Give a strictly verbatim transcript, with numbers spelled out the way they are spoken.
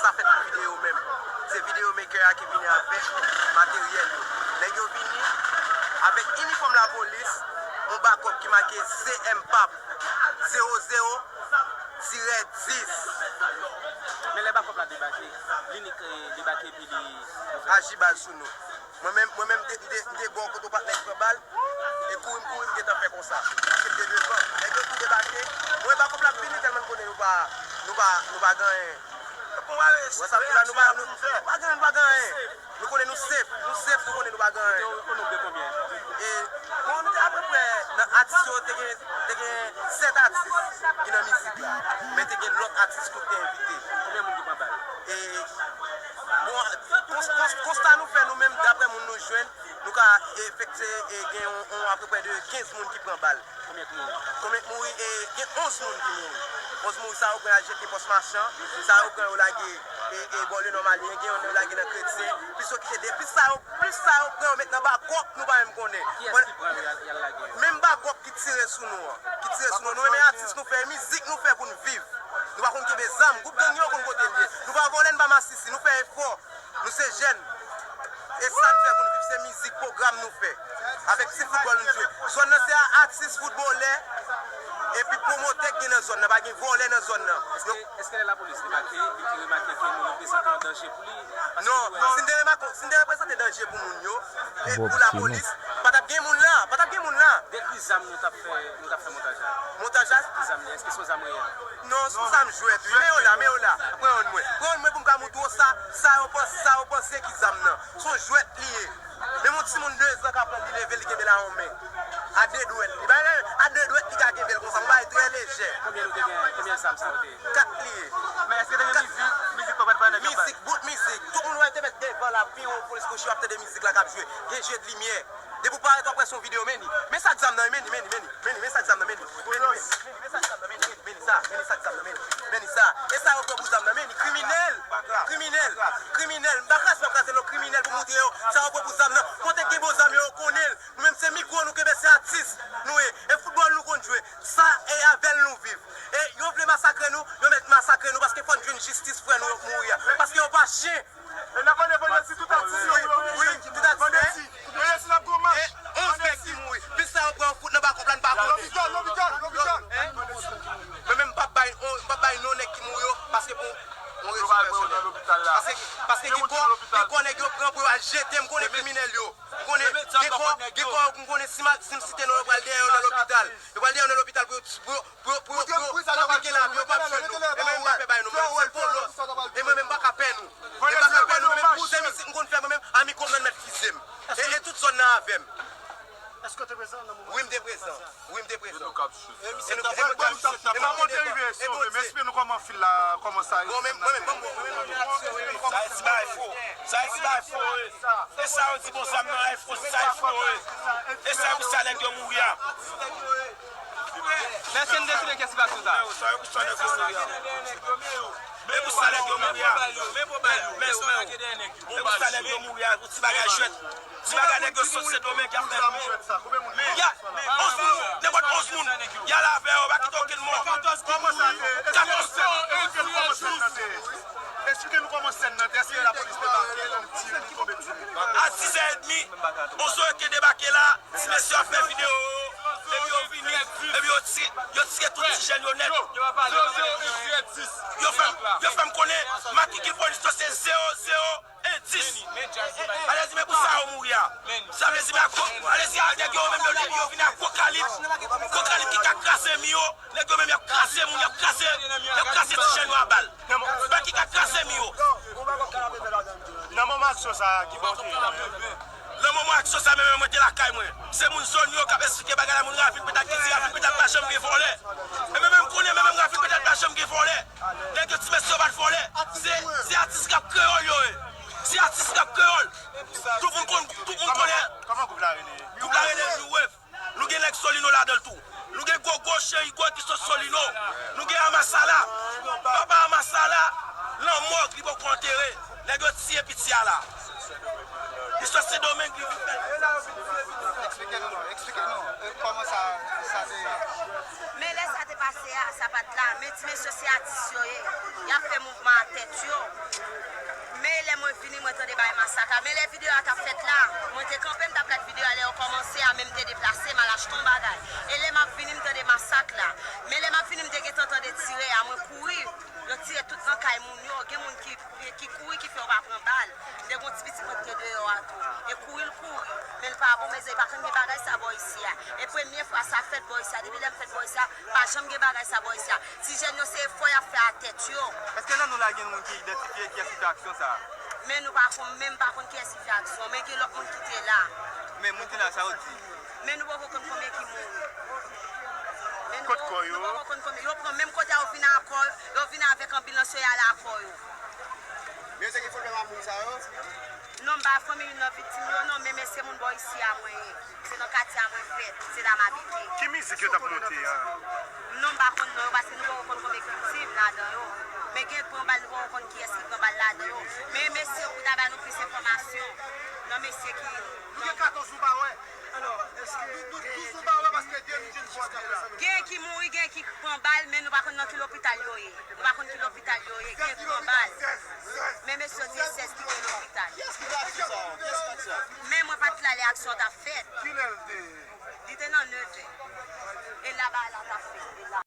Sa fèt pou videyo menm. Se videyo maker a ki vini avèk materyèl yo. Nèg yo vini avèk inifòm lapolis, yon bakòp ki make C M pap zewo zewo tirè dis. Men lè bakòp la debake, li nik, eh, debake epi li aji bal sou nou. Mwen menm, mwen menm, m te, m te, m te bò kote yon patnè ki pran bal, e kouri m kouri, m gentan fè konsa. Paske m te devan. Nèg yo tou debake. Mwen pa konprann ap vini tèlman n konnen nou pa, nou pa, nou pa gen anyen. Wè sa m di la, nou pa, nou, nou pa gen, nou pa gen anyen. Nou konnen nou safe, nou safe, nou konnen nou pa gen anyen. Ou te o nonb de konbyen? E, bon, nou te apeprè, nan atis yo, te gen, te gen sèt atis ki nan mizik la. Men te gen lòt atis tou ki te envite. Konbyen moun ki pran bal? E, bon, kons-, kons-, konsta nou fè nou menm, daprè moun nou jwenn, nou ka efektiye, e, gen yon, yon apeprè de kenz moun ki pran bal. Konbyen ki mouri? Konbyen ki mouri? E, gen onz moun ki mouri. Onz mouri, sa yo pran al jete pòs machan, sa yo pran yo lage, e, e, bò le nòmalyen, gen youn yo lage nan kretyen, plis yo kite de, plis sa yo, plis sa yo pran yo met nan bakòp, nou pa menm konnen. Kiyès ki pran yo, y al, y al lage yo? Menm bakòp ki tire sou nou an, ki tire sou nou. Nou menm atis nou fè, mizik nou fè pou n viv. Nou pa konn kenbe zam, gwoup gang yo konn kote l ye. Nou pa vòlè, n pa masisi, nou fè efò. Nou se jèn. E sa n fè pou n viv, se mizik, pwogram nou fè. Avèk ti foutbòl nou jwe. Zòn nan se a-, atis, foutbolè, epi pwomotè k gen nan zòn nan. Pa gen vòlè nan zòn nan. Èske, èske lè lapolis debake, li te remake ke nou reprezante yon danje pou li? Non, si n te remake, si n te reprezante danje pou moun yo, e pou lapolis, pa t ap gen moun la, pa t ap gen moun la. Dekri zam nou t ap fè, nou t ap fè montaj la. Montaj la? Ki zam li? Èske se yon zam reyèl? Non, se yon zam jwèt, wi. Men yo la, men yo la. Pran youn mwen. Pran youn mwen pou m ka montre w sa, sa yo panse, sa yo panse ki zam nan. Se yon jwèt li ye. Menm yon timoun de zan ka pran l, li leve, li kenbe l a yon men. A de dwèt. Li bay a de dwèt, li ka kenbe l konsa. Yon bagay trè lejè. Konbyen nou te gen? Konbyen zam sa yo te ye? Kat li ye. Men èske te gen mizik? Mizik pa, pa, pa nèg k ap bay. Mizik, bout mizik. Tout moun wè te mèt devan la, pi yon polis kouche, w ap tande mizik la k ap jwe. Gen je de limyè. Depi w parèt, w ap wè se yon videyo, men ni. Men sa k zam nan, men ni, men ni, men ni. Men ni, men sa k zam nan, men ni. Men ni, men ni, men ni, men ni sa, men ni sa k zam nan, men ni. Men ni sa. E sa yo pran pou zam nan, men ni. Kriminèl. Kriminèl. Kriminèl. M pa kraze, m pa kraze non, kriminèl pou montre yo. Sa yo pran pou zam nan. Kote k gen bon zam yo, yo konnen l. Nou menm se mikwo nou kenbe, se atis nou ye. E foutbòl nou konn jwe. Sa e avè l nou viv. E yo vle masakre nou, yo mèt masakre nou paske fò n jwenn jistis frè nou yo k mouri a. Paske yo pa chen. E n ap mande vandredi tout atis yo pou yo vini. Wi, tout atis, vandredi. Vandredi n ap gen yon mach. E onz nèg ki mouri. Plis sa yo pran yon kout nan bakòp la, n pa konnen. Lopital, lopital, lopital. Mwen menm m p ap bay, m p ap bay non nèg ki mouri yo, paske pou yon rezon pèsonèl. Paske, paske gen kò, gen kò nèg yo pran pou yo al jete, m konnen kriminèl yo. M konnen, gen kò, gen kò yo m konnen si m, si m site non yo pral dèyè yo nan lopital. Yo pral dèyè yo nan lopital pou yo, pou yo, pou yo, pou yo, pou yo, pou yo fabrike lavi, yo p ap jwenn nou. E mwen menm m pa pè bay nou, mwen se Polo. E mwen menm m pa ka pè nou. E m pa ka pè nou, men pou se mizik m konn fè mwen menm, Amiko pran mèt fize m. E, e tout zòn nan avè m. Èske w te prezan nan moman? Wi, m te prezan. Wi, m te prezan. E nou k ap swiv. E misye t ap, e mwen k ap swiv. E m ap monte rive sove. M esplike nou kòman fil la, kòman sa ye. Bon, men, mwen menm, ban m, mwen menm, mwen aksyon, wi, wi. Sa e ti bagay fo. Sa e ti bagay fo, wi. E sa yo di bon zam nan, ay fo, sa e fo, wi. E sa e pou sa nèg yo mouri a. Men èske n deside kiyès ki pase sa? Sa e pou sa nèg yo mouri a. E pou sa nèg yo mouri a. Men, men, men, men, e pou sa nèg yo mouri a, pou ti bagay jwèt. Ti bagay nèg yo sot Sendomeng y ap fè. Ya, onz moun, nenpòt onz moun. Y al avè yo, pa kite okenn mò. Katòz moun. Katòz moun. Esplike nou kòman sèn nan te, èske lapolis debake, li tire, li tonbe tire? A dizè edmi, onz yo te debake la, ti mesye ap fè videyo, epi yo vini, epi yo tire, yo tire tout ti jèn yo nèt. Yo fè, yo fè m konnen, matrikil polis yo se zewo zewo en dis. Alèzi, men pou sa yo mouri a. Sa vle di, men a gwo, alèzi, a nèg yo menm, yo, yo vin a gwo kalib. Gwo kalib ki ka kraze mi yo. Nèg yo menm, y ap kraze moun, y ap kraze, y ap kraze ti jèn yo a bal. Bal ki ka kraze mi yo. Nan moman aksyon sa a, ki bò w te ye? Nan moman aksyon sa a, men mwen te lakay mwen. Se moun zòn yo k ap esplike bagay la, moun Ravin Petat ki di Ravin Petat pa janm gen vòlè. E men menm konnen, men menm Ravin Petat pa janm gen vòlè. Nèg yo ti mesye yo pa t vòlè. Se, se atis rap kreyòl yo ye. Se atis rap kreyòl. Tout moun konn, tout moun konnen. Kòman gwoup la rele? Gwoup la rele New Wave. Nou gen nèg Solino ladan l tou. Nou gen Gogo, Cheri Gwo ki sot Solino. Nou gen Amasala. Papa Amasala, lanmò, li poko antere. Nèg yo tiye piti a la. Sendomeng li vin fè. Eksplike nou non, eksplike nou kòman sa sa te ye. Men lè sa te pase a, sa pa t la. Men ti mesye se atis yo ye. Y ap fè mouvman ak tèt yo. Men lè mwen vini, mwen tande bay masak la. Men lè videyo a t ap fèt la, mwen te kanpe, m t ap gad videyo a lè yo kòmanse a, men m te deplase, m al achte yon bagay. E lè m ap vini, m tande masak la. Men lè m ap vini, m te gentan tande tire a, mwen kouri. Yo tire tout nan kay moun yo. Gen moun ki, ki kouri ki fè yo pa pran bal. M te gen yon ti pitit mwen ki te deyò a tou. E kouri l kouri. Men l pa bon, mezanmi, pa konn gen bagay sa bò isi a. E premye fwa sa fèt bò isi a. Depi lè m fèt bò isi a, pa janm gen bagay sa bò isi a. Ti jèn yo se efò y ap fè a tèt yo. Èske nan nou la gen moun ki idantifye kiyès ki fè aksyon sa a? Men nou pa konn, men m pa konn kiyès ki fè aksyon, men gen lòt moun ki te la. Men moun ki la sa yo di. Men nou poko konn konbyen ki mouri. Men nou Kot kò yo? Nou poko konn konbyen. Yo pran menm kote a, yo vin a kò, yo vin avèk anbilans yo, y al a kò yo. Men se ki fanmi a moun sa yo? Non, m pa fanmi nan viktim yo, non, men, men se moun bò isi a mwen ye. Se nan katye a mwen fèt, se la m abite. Ki mizik yo t ap monte a? Non, m pa konn non yo, paske nou poko konn konbyen ki viktim ladan yo. Men gen pran bal, nou poko konn kiyès ki pran bal ladan yo. Men mesye yo pou ta ba nou plis enfòmasyon. Nan mesye ki. Nou gen katòz nou pa wè. Nou douz nou pa wè paske de nou jwenn kò a. Gen ki mouri, gen ki pran bal, men nou pa konn nan ki lopital yo ye. Nou pa konn ki lopital yo ye, gen ki pran bal. Men mesye yo di e sèz ki te lopital. Kiyès ki fè aksyon sa yo? Kiyès ki fè aksyon? Men mwen pa t la lè aksyon t ap fèt. Kilè l te ye? Li te nan nevè. E la ba la t ap fèt. E la.